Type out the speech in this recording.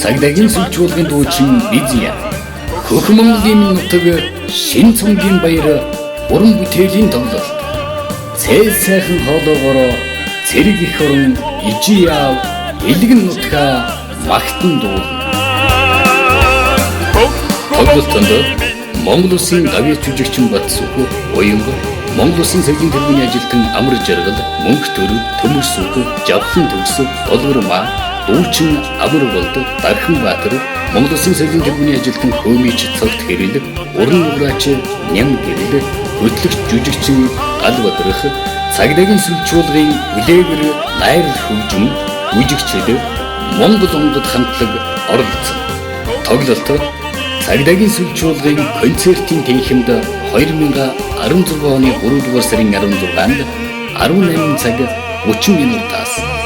Цагдаагийн сүл чуулгын дуучин Бизия. Хөх Монголын нутаг шин цомгийн баяр уран бүтээлийн тоглолт. Цээл сайхан хоолоогоороо цэрэг их орон ижи яав элгэн нутгаа магтан дуулна. Тоглолтонд Монгол Улсын гавьяа жүжигчин Батсүх, Уянга, Монгол Улсын соёлын тэргүүний ажилтан Амар Жаргал, Мөнх Төрөв, Төмөр Сүх, Жавхлан Төгс, Долгор Маа, дуучин Амар Болд, Дархан Баатар, Монгол Улсын соёлын тэргүүний ажилтан Хөөмич Цогт Хэрэл, Уран нуграач Ням Гэрэл, хөтлөгч жүжигчин Гал Бадрах, цагдаагийн сүл чуулгын үлээгэр найрал хөгжим, бүжигчид Монгол онгод хамтлаг оролцсон. Тоглолт Цагдаагийн сүл чуулгын концертын танхимд 2016 оны 3 дугаар сарын 16-нд 18 цаг 30 минутаас.